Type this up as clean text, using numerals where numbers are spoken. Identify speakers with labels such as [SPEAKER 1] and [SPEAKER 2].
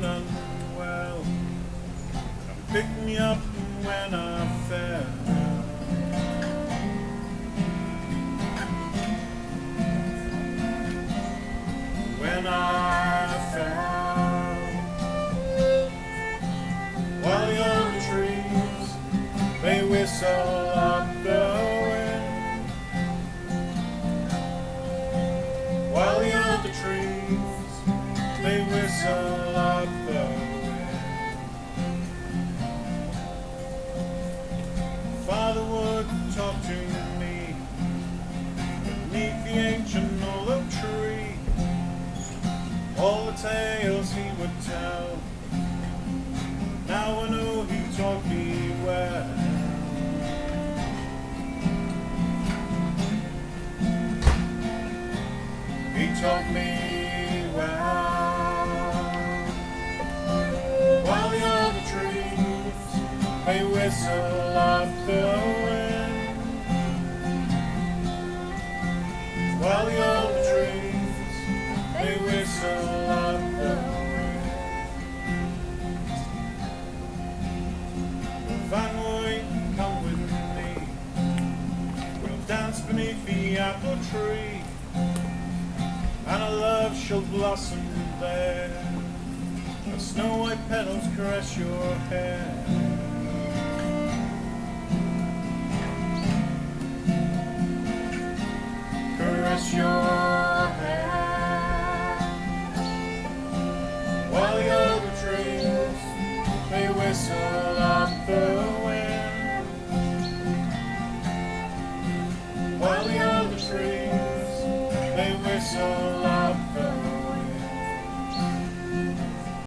[SPEAKER 1] when unwell, and pick me up when I fell. When I fell, while the older trees, they whistle up the wind. While the older trees, they whistle up the wind. Father would talk to me beneath the ancient olive tree. All the tales he would tell, now I know he taught me well. He taught me well. While the older trees, they whistle up the wind. While the older trees, they whistle up the wind. Van Roy, come with me. We'll dance beneath the apple tree, and our love shall blossom there, as snow-white petals caress your hair. Caress your hair. While the older trees, they whistle up the